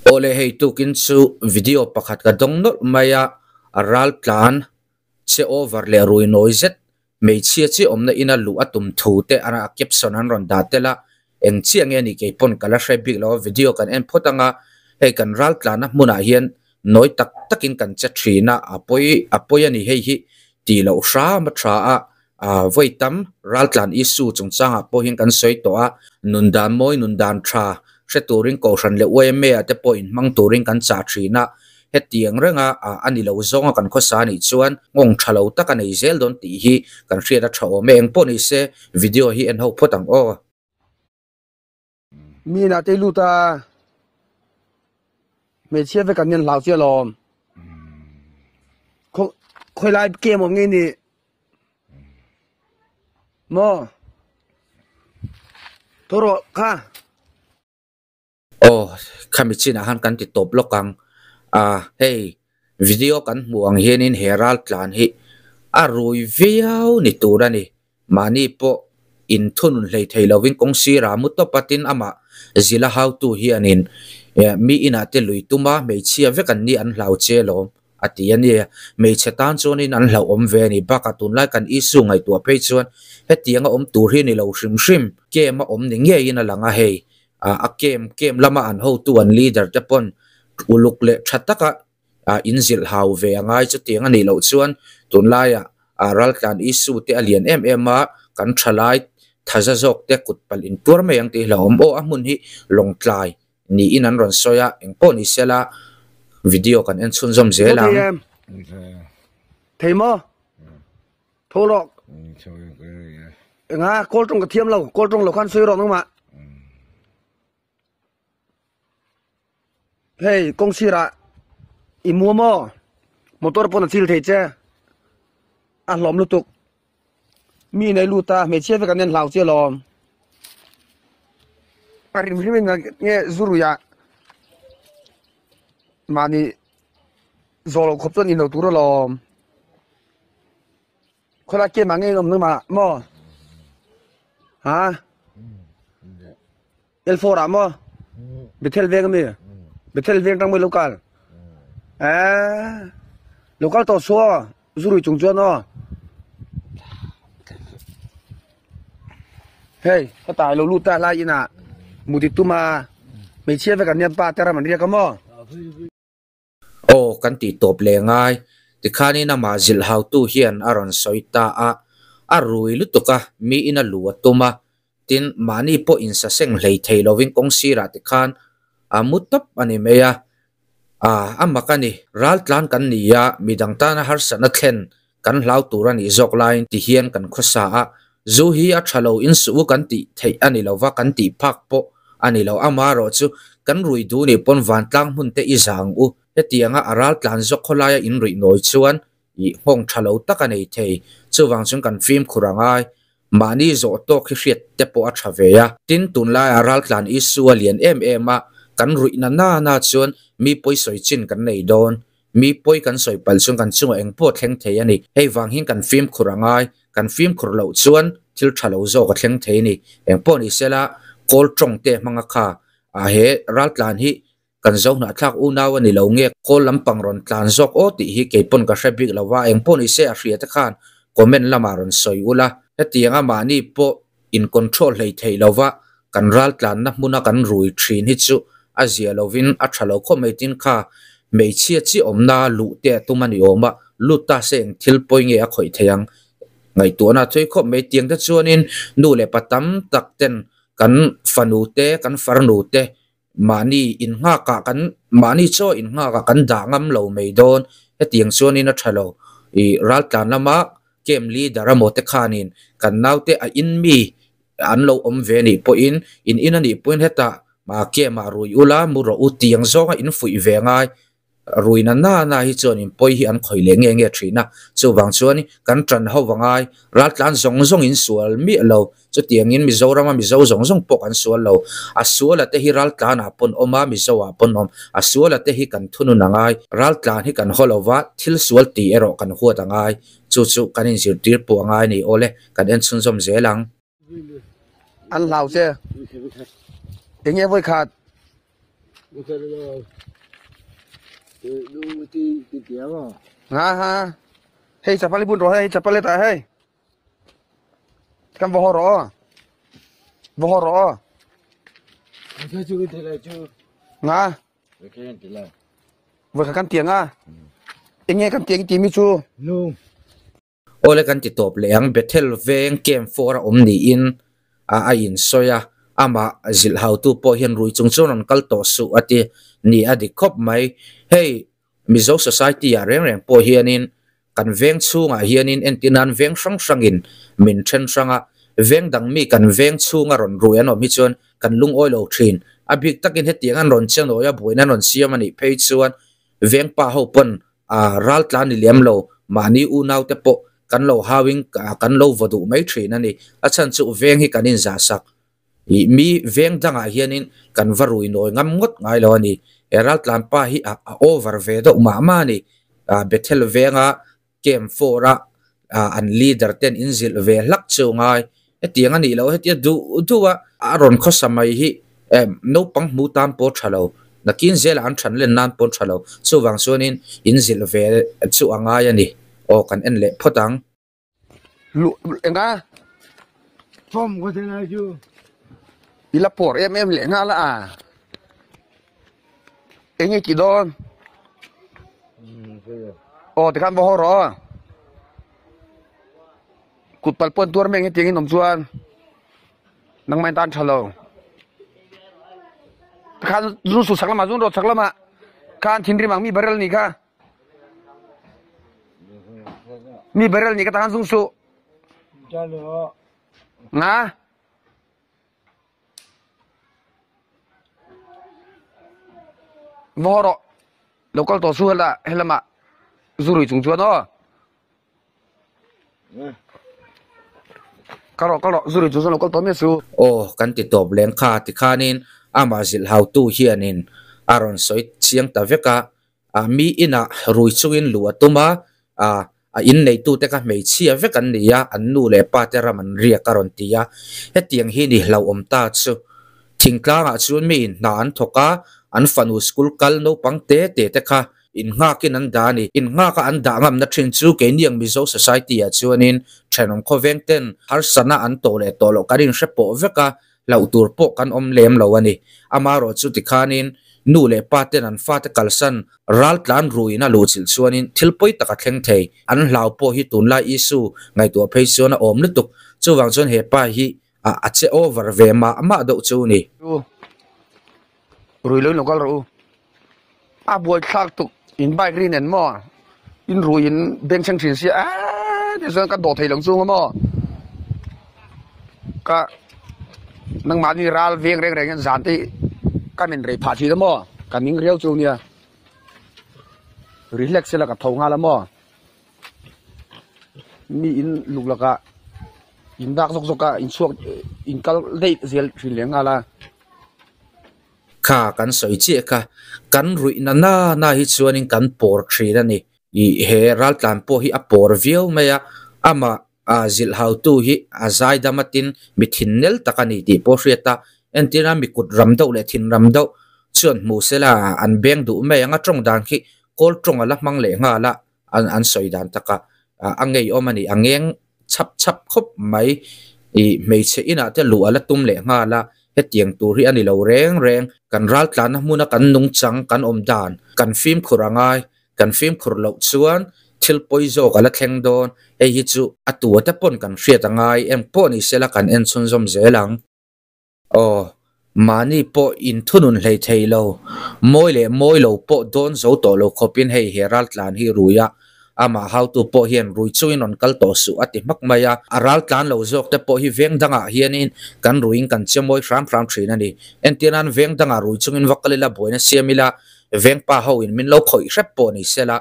Awle hei tukin chu video pakhat ka dawng nawlh mai a, a ral tlan che over leh rui nawi zet hmeichhia chi awmna ina luh a tum thu te a caption an rawn dah tel a, eng chiah nge ni kei pawn ka la hre bik lo a, video kan en phawt anga hei kan ral tlanna hmunah hian nawi tak takin kan che thin a, a pawi a pawi a ni hei hi tih loh hram a tha a, ah vawi tam ral tlan issue chungchangah pawh hian kan sawi tawh a, nun dan mawi nun dan tha hre turin kohhran leh yma ah te pawh inhmang turin kan chah thin a, hetiang renga ah a ni lo zawnga kan khawsa anih chuan nghawng tha lo tak a nei zel dawn tih hi kan hriat a tha awm e, engpawh ni se video hi en ho phawt ang aw. Mi inah te lut a, hmeichhia vek an hlau che alawm. Khaw khawi lai game awm nge ni? Maw? Tho rawh kha. Aw, khami chinah khan kan ti tawp lawk ang. Ah, hei video kan hmuh ang hianin he ral tlan hi a rui viau ni tur a ni. Mahni pawh inthunun hlei thei lovin kawng sirah mu tawp a tin amah zila hautu hianin mi inah te lui tuma hmeichhia vek an ni an hlau che lawm a ti a ni. Hmeichhe tan chuanin an hlauhawm ve a ni. Bakah tunlai kan issue ngaihtuah phei chuan hetianga awm tur hi ni lo hrim hrim kem a awm ni ngeiin a lang a hei. A kem kem lama an hotu an leader te pawn uluk leh tha taka ah in zilh hau ve a ngai chutiang a nih loh chuan tunlaiah ah raltlan issue te a lian em em a kan thalai thaza zawk te kut palh in tuar mai ang tih hlauhawm aw a hmun hi lawngtlai niin an rawn sawi a engpawh ni sela video kan en chhunzawm zel ang. Thei maw? Tho rawh. Enga kawl tawng ka thiam lo kawl tawng lo khan sawi rawh nangmah. Hei kawng sirah i mu maw motor pawn a chil thei che a hlawm lutuk mi nei lut a hmeichhia vek an en hlau che alawm a rim hrim in nge zuruiah mahni zawh loh khawp chuan in lo tur alawm khawlai kem ah nge in awm nangmah maw ha. L4 ah maw? Bethel veng ami? Bethel veng tang mawi local? Eh, local to so zurui chung chuan aw. Hei, ka tai lo lut ta lai ina muti tuma hmeichhia vek an nia pa te ram an riak a maw? Aw kan tih tawp leh ngai. Tikhanin amah zilh hautu hian a rawn sawi ta a, a rui lutuk a, miin a lu a tum a, tin mahni pawh insaseng hlei thei lovin kawng sirah tikhan a mu tawp a ni mai a. Ah, a mak a ni, raltlan kan ni a, midang tana harsatna thlen kan hlau tur a nih zawk laiin ti hian kan khawsa a, zu hi a tha lo insuh u kan tih theih a ni lo va, kan tih phak pawh a ni lo. Amaherawh chu kan rui duh nih pawn vantlang hmun te i zah ang u. Hetianga a ral tlan zawk khawlaia in ruih nawi chuan ih nghawng tha lo tak a nei thei. Chuvang chuan kan fimkhur a ngai. Mahni zawh tawk hi hriat te pawh a tha ve a. Tin, tunlaia ral tlan issue a lian em em a, kan ruih na na na chuan mi pawisawi chin kan nei dawn. Mi pawi kan sawi palh chuan kan chungah eng pawh thleng thei a ni. Hei vang hian kan fimkhur a ngai. Kan fimkhur loh chuan thil tha lo zawk a thleng thei a ni. Eng pawh ni sela, kawl tawng te hmanga kha a he raltlan hi kan zo hnahthlak unau a ni lo nge kawl lampang rawn tlan zawk aw tih hi kei pawn ka hre bik lo va. Eng pawh ni se a hria te khan comment lamah rawn sawi ula. Hetianga mahni pawh in control hlei thei lo va, kan raltlanna hmuna kan rui thin hi chu a zia lovin a tha lo khawp mai tin kha hmeichhia chi awmna luh te a tum a ni awm a, lut ta se eng thil pawi nge a khawih thei ang ngaihtuahna a thui khawp mai tiang te chuanin nu leh pa tam tak ten kan fanu te kan farnu te mahni innghakah kan mahni chaw innghakah kan dah ngam lo mai dawn hetiang chuanin a tha lo ih raltlan lama camp leader emaw te khanin kan naute a in mi an lo awm ve anih pawhin in in anih pawhin hetah camp ah rui ula mu rawh u tiang zawnga in fuih ve ngai Rui na na na hi chuan in pawi hi an khawih leh nge nge thin a, chuvang chuan kan tan ho angai, raltlan zawng zawng in sual miah lo, chutiangin Mizorama Mizo zawng zawng pawh kan sual lo, a suala te hi raltlan ah pawn awm a, Mizo ah pawn awm, a suala te hi kan thunun angai, raltlan hi kan haw lo va, thil sual tih erawh kan huat angai, chu chu kan inzirtir pawh angai a ni awle, kan en chhunzawm zel ang. An hlau che. Enge vawi khat. Ha ha hei chapal hi bun rawh hei chapal hetah hei kan va haw rawh aw va haw rawh aw nga vawikhat kan tiang a enge kan tiang i timi chu Awle kan ti tawp leh ang, Bethel veng camp four a awm niin a a insawi a, amah zilh hautu pawh hian rui chung chuan rawn kal tawh suh a ti ni a dik khawp mai. Hei Mizo society ah reng reng pawh hianin kan veng chhungah hianin entir nan veng hrang hrangin min then hrang a, veng dang mi kan veng chhunga rawn rui an awm hi chuan kan lungawi lo thin. A bik takin hetiang an rawn che nawi a, buaina an rawn siam a nih phei chuan veng pa ho pawn A ral tlan ni lem lo, mahni unaute pawh kan lo hauin kan lo vaw duh mai thin a ni. A chhan chu veng hi kan inzah sak. Ih mi veng dangah hianin kan va rui nawi ngam ngawt ngai lo a ni. He ral tlan pa hi a over ve deuh mah mah a ni. Bethel venga camp four a an leader ten inzilh ve hlak chu ngai. Hetiang a nih loh hetia duh duh a a rawn khawsa mai hi naupang hmu tan pawh tha lo, nakin zelah an than len nan pawh tha lo. Chuvang chuanin in zilh ve chu a ngai a ni. Aw kan en leh phawt ang. Luh enga? Form ka thlen ai chu. I la pawr em em leh nghal a. Enge tih dawn? Aw tikhan va haw rawh aw. Kut pal pawn tuar mek hetiang in awm chuan nangmah in tan tha lo. Khan zun su chak lamah zun rawh chak lamah khan thinrim ang mi barrel nih kha. Mi barrel nih kha takhan zung su. Nga. Va haw rawh. Local tawh su hela helamah zurui chung chuan aw. Aw kan ti tawp leng kha tikhanin amah zilh hautu hianin a rawn sawi chiang ta vek a, mi inah rui chungin luh a tum a, a inneitute kha hmeichhia vek an ni a, an nu leh pa te ram an riak a rawn ti a, hetiang hi ni hlauhawm ta chu. Thingtlangah chuan mi in hna an thawk a, an fanu school kal naupang te te te kha Innghak-in an dah a ni. Innghak-a an dah ngamna thin chu keini ang Mizo Society-ah chuanin thenawm khawveng ten harsatna an tawh leh tawh loh kan inhre pawh vek a, hlauh tur pawh kan awm lem lo a ni. Amaherawh chu tikhanin nu leh pa ten an fate kalsan ral tlan ruin a luhchilh chuanin thil pawi tak a thleng thei. An hlau pawh hi tunlai issue ngaihtuah phei chuan a awm lutuk. Chuvang chuan he pa hi a che over ve mah mah deuh chu ni. Rui lo in lo kal rawh u. A buai thlak tuk in bike ri nen maw in rui in beng thleng thin sia eee ti chuan ka dawh thei lo chung a maw ka nangmahni ral veng reng reng hian zan te hi ka men rei phah thin a maw ka ning riau chu nia relax ila ka tho nghal a maw mi in luk lakah in dak zawk zawk a in chhuak in kal daih zel thin leh nghal a. Kha kan sawi chiah kha, kan ruih na na na hi chuanin kan pawr thin a ni. Ih he raltlan pawh hi a pawr viau mai a, amah zilh hautu hi a zaidam atin mi thin nel tak a ni tih pawh hriat a, entirna mi kut ram deuh leh thin ram deuh chuan hmu sela an beng duh mai ang a, tawng dan khi kawl tawng a la hmang leh nghal a, an sawi dan takah a ngeiawm a ni, a ngeng chhap chhap khawp mai. Ih hmeichhe inah te luh a la tum leh nghal a, hetiang tur hi a ni lo reng reng. Kan raltlanna hmuna kan nungchang, kan awm dan, kan fimkhur a ngai, kan fimkhur loh chuan thil pawi zawk a la thleng dawn. Hei hi chu a tua te pawn kan hriat a ngai, engpawh ni sela kan en chhunzawm zel ang. Aw, mahni pawh inthunun hlei thei lo, mawi leh mawi lo pawh dawn zo tawh lo khawpin hei he raltlan hi rui a, amah hautu pawh hian rui chungin rawn kal tawh suh a ti hmak mai a, a raltlan lo zawk te pawh hi veng dangah hianin kan ruiin kan che mawi hram hram thin a ni. Entir nan veng dangah rui chungin va kal ila buaina siam ila, veng pa ho in min lo khawih hrep pawh ni sela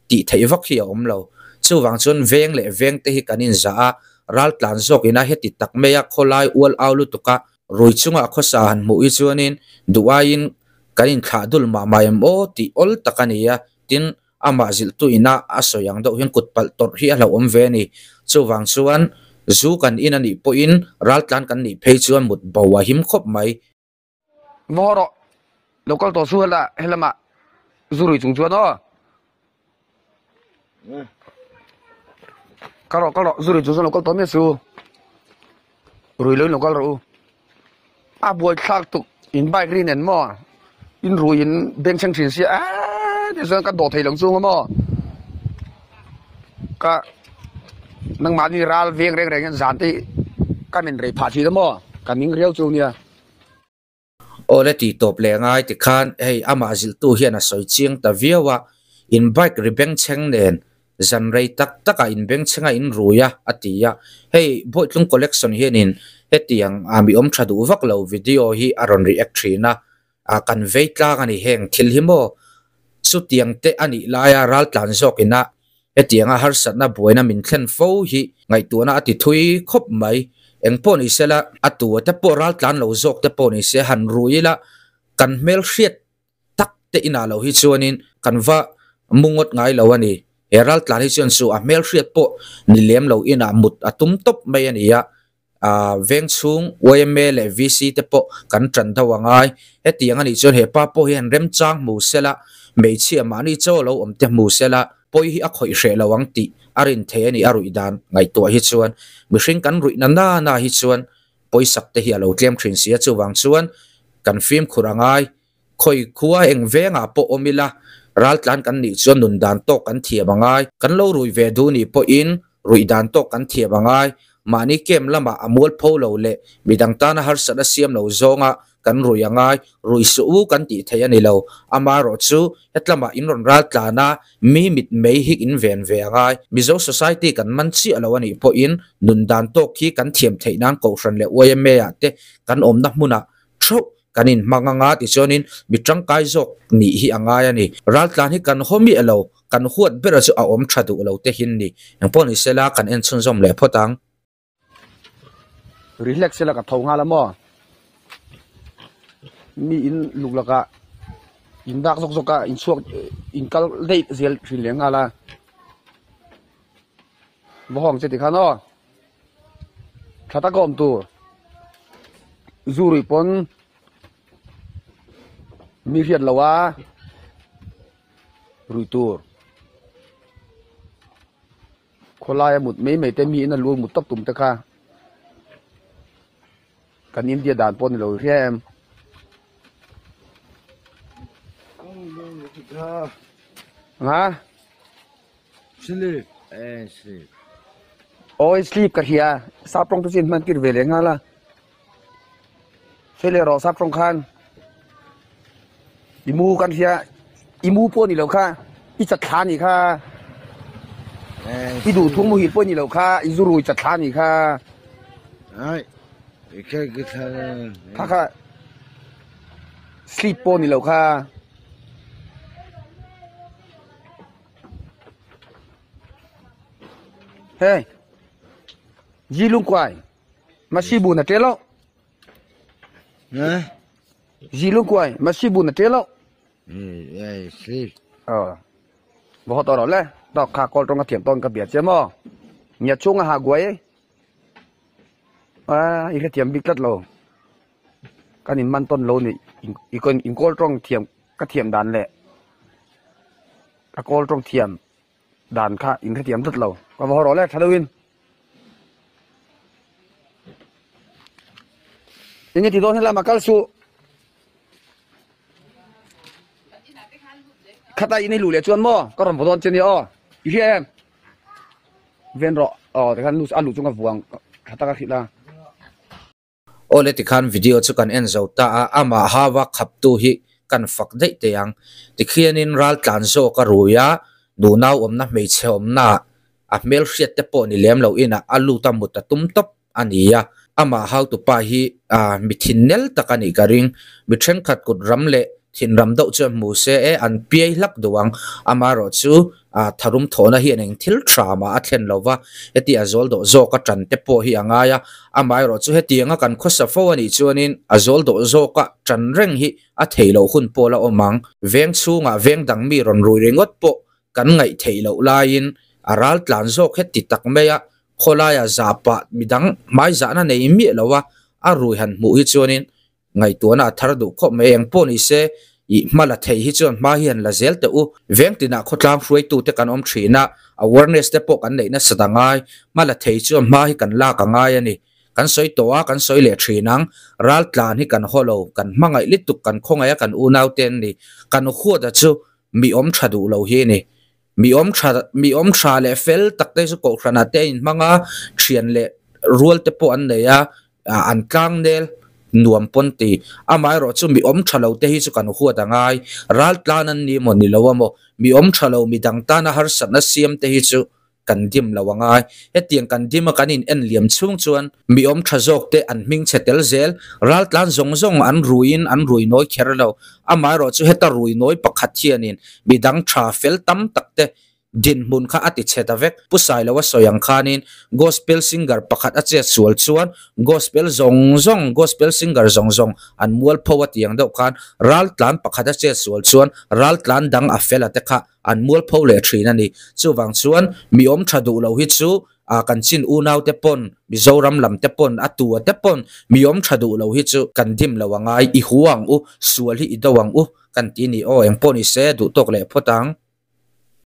tih theih vak hi a awm lo. Chuvang chuan veng leh veng te hi kan inzah a, raltlan zawk ina heti tak mai a khawlai ual au lutuk a, rui chunga khawsa han hmuh hi chuanin duh aiin kan inthlah dul mah mah em aw tih awl tak a ni a, tin amah zilhtu ina a sawi ang deuh hian kut palh tawrh hi a hlauhawm ve a ni. Chuvang chuan zu kan in a nih pawhin raltlan kan nih phei chuan mut bo a him khawp mai. Va haw rawh. Lo kal tawh su hela helamah zu rui chung chuan aw. Kal rawh kal rawh zu rui chung chuan lo kal tawh miah su. Rui lo in lo kal rawh u. A buai thlak tuk in bike ri nen maw in rui in beng thleng thin sia eee ti chuan ka dawh thei lo chung a maw ka nangmahni ral veng reng reng hian zan te hi ka men rei phah thin a maw ka ning riau chu nia. Aw le tih tawp leh ngai tikhan hei amah zilhtu hian a sawi chiang ta viau a, in bike ri bengchheng nen zan rei tak takah in bengchhenga in rui a a ti a. Hei Bawitlung Collection hianin hetiang a mi awm tha duh vak lo video hi a rawn react thin a, a kan vei tlang a ni heng thil hi maw chutiang te a nih laia raltlan zawk ina Hetianga harsatna buaina min thlen fo hi ngaihtuahna a ti thui khawp mai. Eng pawh ni sela, a tu te pawh raltlan lo zawk te pawh ni se han rui ila, kan hmelhriat tak te inah lo hi chuanin kan va mu ngawt ngai lo a ni. He raltlan hi chuan chu a hmelhriat pawh ni lem lo inah mut a tum tawp mai a ni a. Veng chhung yma leh VC te pawh kan tan deuh a ngai. Hetiang a nih chuan he pa pawh hian remchang hmu sela, hmeichhia mahni chaw lo awm te hmu sela, pawi hi a khawih hreh lo ang tih a rin thei a ni a ruih dan ngaihtuah hi chuan. Mihring kan ruih na na na hi chuan pawisak te hi a lo tlem thin si a, chuvang chuan kan fimkhur a ngai. Khawi khua eng vengah pawh awm ila, raltlan kan nih chuan nun dan tawk kan thiam a ngai. Kan lo rui ve duh nih pawhin ruih dan tawk kan thiam a ngai. Mahni camp lamah a mualpho lo leh midang tana harsatna siam lo zawnga kan rui a ngai. Rui suh u kan tih theih a ni lo. Amaherawhchu hetlamah in rawn raltlan a, mi mit mei hi in ven ve a ngai. Mizo society kan man chiah lo a nih pawhin nun dan tawk hi kan thiam theih nan Kohhran leh YMA-ah te kan awmna hmunah theuh Kan inhmang anga tichuanin mi tangkai zawk nih hi a ngai a ni. Raltlan hi kan haw miah lo, kan huat bera chu a awm tha duh lo te hin ni. Engpawh ni sela kan en chhunzawm leh phawt ang. Relax sela ka tho nghal a maw? Mi in luk lakah in dak zawk zawk a, in chhuak in kal daih zel thin leh nghal a. Va hawng che tikhan aw. Tha tak a awm tur zu ruih pawn mi hriat lo a ruih tur khawlaia mut mai mai te mi in a lu mut tawp tum te kha kan India dan pawh a ni lo hria em. Nga. Sleep and sleep. Awi sleep ka hria sap tawng te chu in hman tir ve leh nghal a Fele rawh sap tawng khan i mu kan hria i mu pawh ni lo kha i chat thla ni kha i duh thung muhil pawh ni lo kha i zu rui chat thla ni kha Ai kha kha sleep pawh ni lo kha. Hey, Ji lung kuai, ma si bu na te lo. Hả? Ji lung kuai, ma si bu na te lo. Ừ, sleep. Ờ. Bo to ro le, to kha kol tong ka thiam ton ka bia che mo. Nya chung a ha guai. A i thiam bik tlat lo. Kan in man ton lo ni i kon in kol tong thiam ka thiam dan le. Ka kawl tawng thiam dan kha in hrethiam tlat lo. Ka va haw rawh le tha deuhin. Enge ti dawn helama kal suh. Khata in i luh leh chuan maw ka rawn vaw dawn che nia aw. I hria em? Ven rawh. Aw tikhan a luh chu ka vuang tha taka hrilh a. Awle tikhan video chu kan en zo ta a, amah hava khaptu hi kan fak daih teh ang. Tikhianin ral tlan zawk a rui a, nunau awmna hmeichhe awmna ah a hmel hriat te pawh ni lem lo inah a lut a mut a tum tawp a ni a. Amah hautupa hi mi thin nel tak a nih ka ring. Mi thenkhat kut ram leh thinram deuh chuan hmu se e an piai hlak duh ang. Amaherawhchu tharum thawhna hian eng thil tha mah a thlen lo va, heti a zawl dawh zawk a tan te pawh hi a ngai a. Amaherawhchu hetianga kan khawsa fo a nih chuanin a zawl dawh zawka tan reng hi a theih loh hun pawh la awm ang. Veng chhungah veng dang mi rawn rui ringawt pawh kan ngaih theih loh laiin a ral tlan zawk heti tak mai a, khawlaia zahpah midang hmaizahna nei miah lo a, a rui han hmuh hi chuanin Ngaihtuahna a thar duh khawp mai. Eng pawh ni se, I hma la thei hi chuan hma hi han la zel teh u. Veng tinah khawtlang hruaitute kan awm thin a, awareness te pawh kan neih nasat a ngai. Hma la thei chuan hma hi kan lak a ngai a ni. Kan sawi tawh a, kan sawi leh thin ang. Ral tlan hi kan haw lo, kan hmangaih lutuk, kan khawngaih a kan unaute an ni. Kan huat a chu mi awm tha duh lo hi a ni. Mi awm tha, mi awm tha leh fel tak te chu kohhranah te a inhmang a, thian leh rual te pawh an nei a, an tlang nel nuam pawn ti. Amaherawh chu mi awm tha lo te hi chu kan huat a ngai. Ral tlan an ni maw ni lo a maw? Mi awm tha lo, mi dang tana harsatna siam te hi chu kan dim lo a ngai. Hetiang kan dim a kan in en liam chhung chuan mi awm tha zawk te an hming chhe tel zel. Raltlan zawng zawng an ruiin an rui nawi kher lo. Amaherawh chu heta rui nawi pakhat hianin mi dang tha fel tam tak te dinhmun kha a ti chhe ta vek. Pu Sailoa sawi ang khanin Gospel singer pakhat a chet sual chuan Gospel zawng zawng, Gospel singer zawng zawng an mualpho a ti ang deuh khan raltlan pakhat a chet sual chuan raltlan dang a fel a te kha an mualpho leh thin a ni. Chuvang chuan mi awm tha duh lo hi chu a kan chin unau te pawn, Mizoram lam te pawn, a tua te pawn mi awm tha duh lo hi chu kan dim lo a ngai, i hu ang u, sual hi i do ang u kan ti a ni. Aw engpawh ni se duh tawk leh phawt ang.